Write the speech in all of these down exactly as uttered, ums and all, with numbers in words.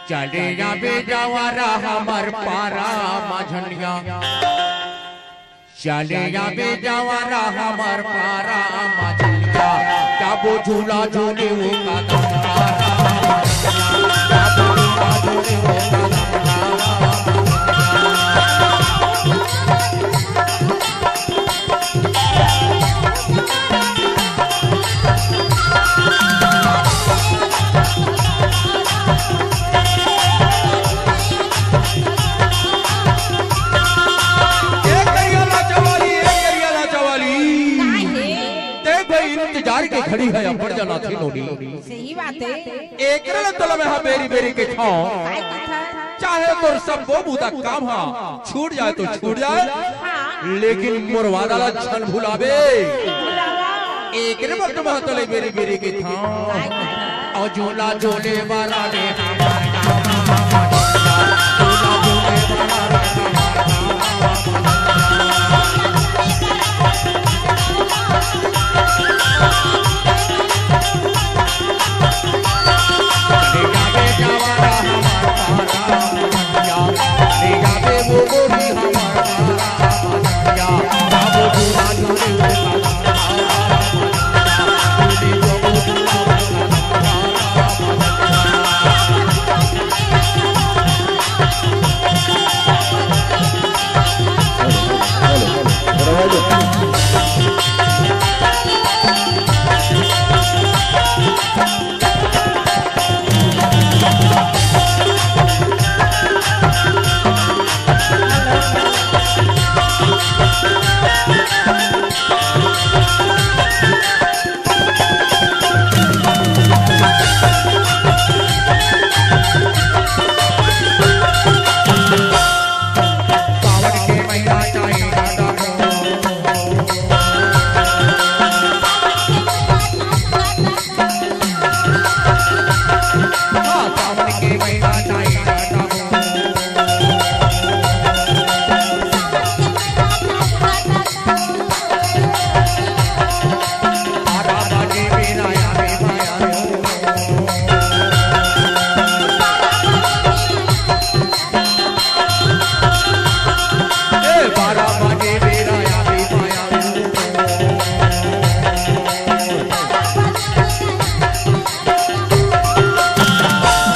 चले आबे जवारा हमर पारा मझनिया, चले आबे जवारा हमर पारा मझनिया, जाबो झूला झूले ओ कदम पारा मझनिया, जाबो झूला झूले ओ कदम पारा मझनिया। ए करिया लाचा वाली, ए करिया लाचा वाली। काहे? ते भाई इंतजार के खड़ी है, अब्बड़ जना थे नोनी। सही बात है। एकरे ले तोला मैं हा बेरी बेरी के ठाव। काय कथा? चाहे तोर सब्बो बुता काम हा छूट जाए तो छूट जाए, हाँ। लेकिन मोर वादा ला झन भुलाबे। भुलावा। एकरे वक्त महतले बेरी बेरी के था। काय कथा? और झूला झूले वाला ने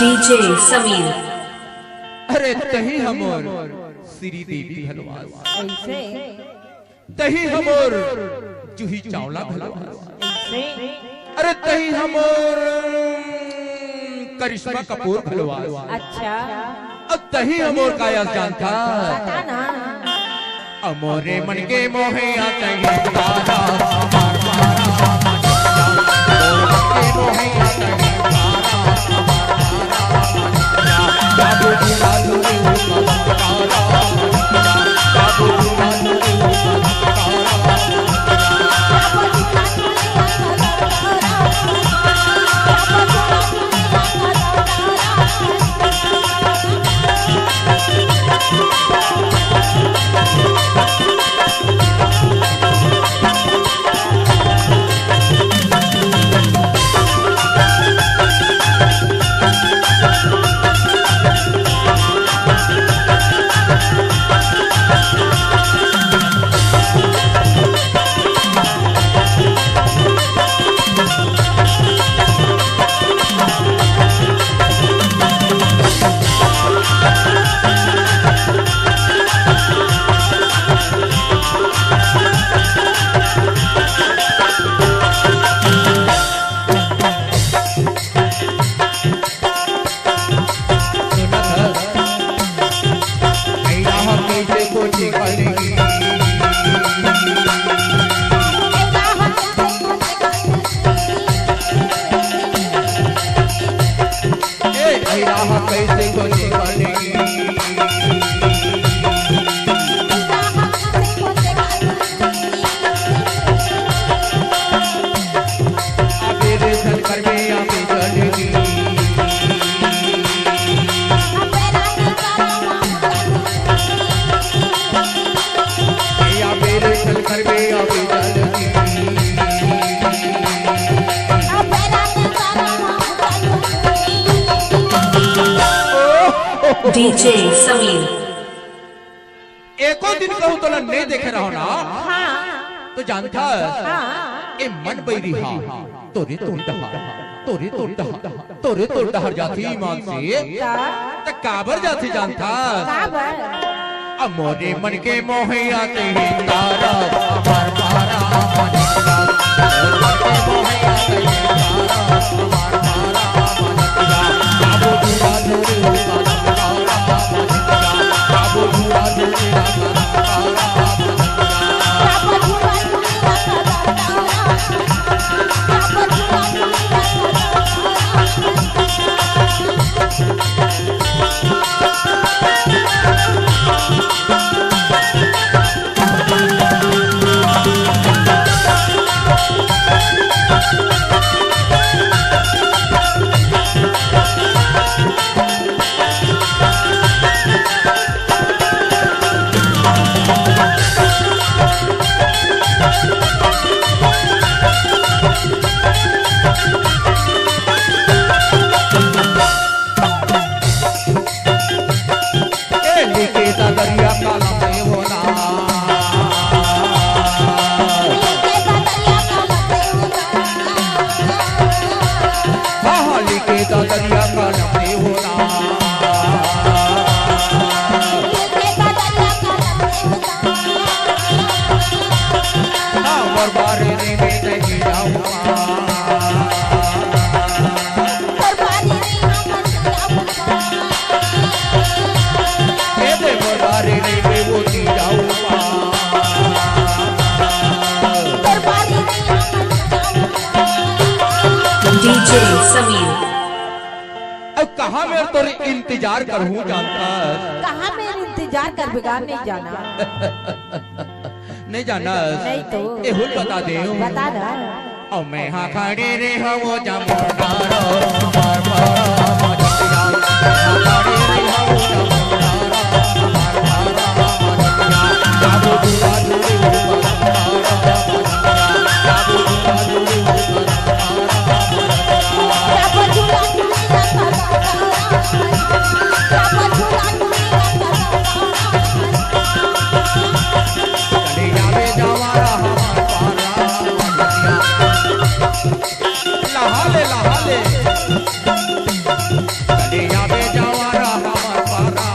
DJ Sameer। अरे तही हमर श्री देवी घलो आस। ऐसे। तही हमर जूही चावला घलो आस। ऐसे। अरे तही हमर करिश्मा कपूर घलो आस। अच्छा। अब तही हमर का आस जानथा। बता ना। अमोरे मन के मोहे आतंगी तारा, डीजे समीर। एको दिन कहूँ तोला नइ देखे रहो ना, हाँ। तो जानथस, हाँ। ए मन बइरी हा, तोरे तोर डहर, तोरे तोर डहर, तोरे तोर डहर जाथे ईमान से। त? त काबर जाथे जानथस? काबर? अब मोरे मन के मोहइया ते तारा, हमार पारा, हमार पारा, मोरे मन के मोहइया ते तारा, हमार पारा, हमार पारा। ए लिखे ददरिया कलम से होना। हाँ, हाँ, लिखे ददरिया कलम से होना। हाँ, मोर बारे में नहीं जाऊँ। डीजे समीर। अब कहाँ मेर तोर इंतजार करहूँ जानथस? कहाँ मेर इंतजार करबे गा, नहीं जाना। नहीं जानस? नहीं तो। एहू ल बता देव। बता ना। अउ मैं हा खड़े रे हवो जमुना रो, हमार पारा मजकिया। मैं हा खड़े रे हवो जमुना रो, हमार पारा मजकिया। जादू जुड़ा जुड़ी ऊपर हमारा मजकिया। जादू जुड़ा जुड़ी ऊपर हमारा मजकिया। चले जावे जवारा हमार पारा। लहा ले, लहा ले। चले जावे जवारा हमार पारा।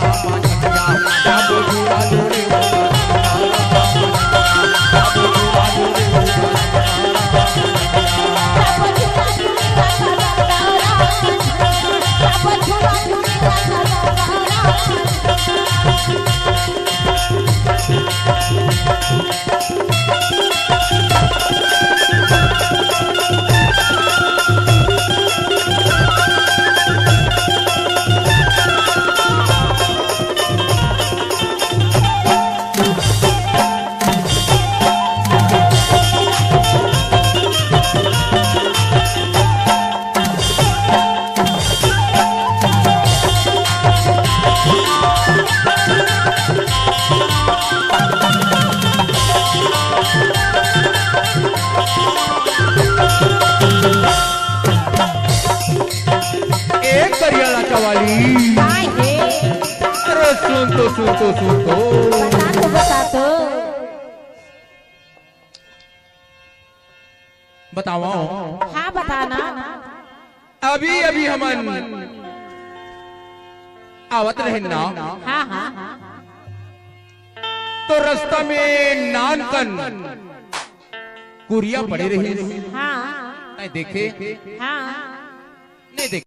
एक दरिया लाचा वाली। काय हे? अरे सुन तो, सुन तो, सुन तो। बता तो, बता तो। बतावव। हाँ, बता ना। अभी, अभी हमन आवत रहेन ना। हाँ, हाँ। तो रस्ता में नान कन कुरिया पड़े रहिस। हाँ। तैं देखे? हाँ। नहीं देखे।